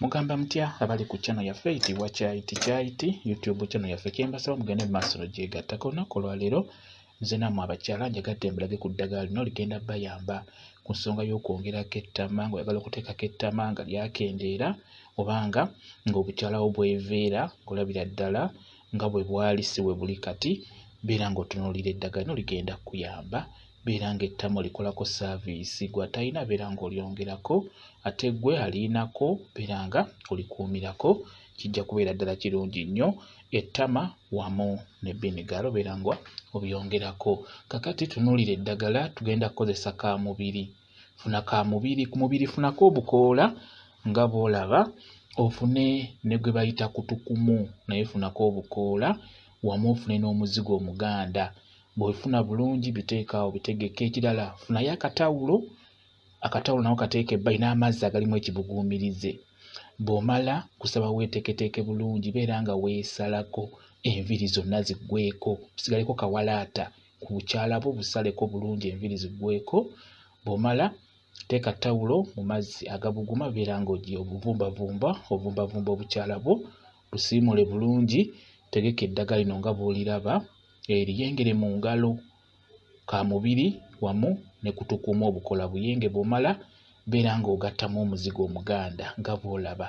Mugamba mutya abali ku channel yaffe eyitibwa Kyayiti Kyayiti YouTube channel yaffe kyembasaba mugende mu maaso nogyegattako. Olunaku olwaleero nze nammwe abakyala njagadde mbalage ku ddagala lino ligenda bayamba ku nsonga y'okwongerako ettama ng'oyagala okuteekako ettama nga lyakendeera oba nga ng'obukyala bwo bweveera ng'olabira ddala nga bwe bwali si bwe buli kati, beera ng'otunuulira eddagala lino ligenda kukuyamba. Beera ng'ettama olikolako saaviisi, ggwe atalina beera ng'olyongerako ate ggwe alirinako beera nga olikuumirako kijja kubeera ddala kirungi nnyo. Ettama wamu ne bbinigaalo beera nga obyongerako. Kaakati tunuulira eddagala tugenda kukozesa kaamubiri. Funa kaamubiri, ku mubiri funako obukoola nga bw'olaba ofune ne gwe bayita kutukumu naye funako obukoola wamu ofune n'omuzigo omuganda. Bw'ofuna bulungi biteeke awo bitegeke. Ekirala funayo akatawulo, akatawulo nako kateeke ebbali n'amazzi agalimu ekibuguumirize. Bw'omala nkusaba weeteeketeeke bulungi beera nga weesalako enviiri zonna ziggweeko osigaleko kawalaata ku bukyala bwo busaleko bulungi enviiri ziggweeko. Bw'omala teeka ttawulo mu mazzi agabuguma beera ng'obuvumbavumba, ovumbavumba obukyala bwo busiimuule bulungi. Tegeka eddagala lino nga bw'oliraba eriyengere mu ngalo kaamubiri wamu ne kutukumu obukola buyenge. Bw'omala beera ng'ogattamu omuzigo omuganda nga bw'olaba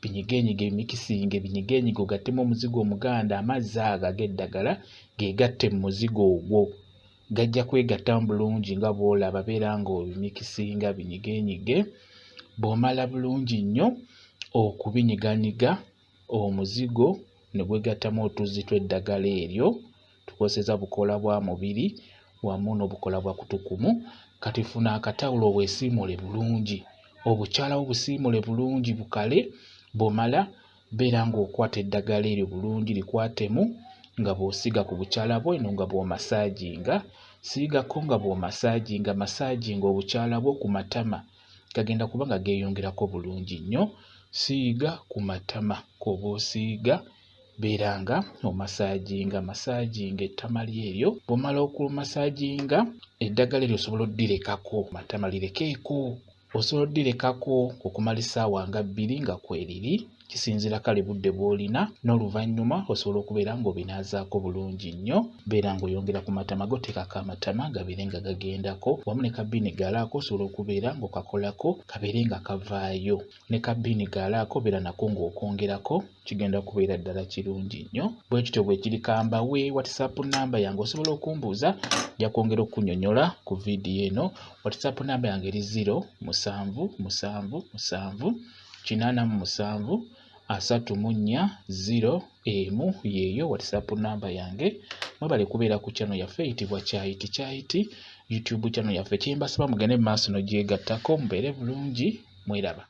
binyigenyige bimikisinge binyigenyige ogattemu omuzigo omuganda amazzi ago ag'eddagala geegatte mu muzigo ogwo gajja kwegattamu bulungi nga bw'olaba beera ng'obimikisinga binyigenyige. Bw'omala bulungi nnyo okubinyiganyiga omuzigo ne gwegattamu otuzzi tw'eddagala eryo tukozesezza bukoola bwa mubiri wamu n'obukoola bwa kutukumu. Kati funa akatawulo weesiimuule bulungi, obukyala bwo busiimuule bulungi bukale. Bw'omala beera ng'okwata eddagala eryo bulungi likwatemu nga bw'osiiga ku bukyala bwo eno nga bw'omasaaginga. Siigako nga bw'omasaaginga, masaaginga obukyala bwo ku matama gagenda kuba nga geeyongerako bulungi nnyo. Siiga ku matama kw'oba osiiga beera nga omasaaginga, masaaginga ettama lyo eryo. Bw'omala okumasaaginga eddagala eryo osobola oddirekako matama lirekeeko. Osobola oddirekako okumala essaawa nga bbiri nga kweriri, kisinziira kale budde bw'olina n'oluvannyuma osobola okubeera ng'obinaazaako bulungi nnyo. Beera ng'oyongera ku matama go, teekako amatama gabeere nga gagendako wamu ne ka bbinigaalo ako osobola okubeera ng'okakolako kabeere nga kavaayo. Ne ka bbinigaalo ako beera nako ng'okongerako kigenda kubeera ddala kirungi nnyo. Bwe kityo bwe kiri kambawe WhatsApp nnamba yange osobola okumbuuza nja kwongera okukunnyonnyola ku vidiyo eno. WhatsApp nnamba yange eri 0 7 7 7 87 34 0 1 yeeyo WhatsApp nnamba yange. Mwebale kubeera ku channel yaffe eyitibwa Kyayiti Kyayiti YouTube channel yaffe. Kye mbasaba mugende mu maaso n'ogyegattako mubeere bulungi mweraba.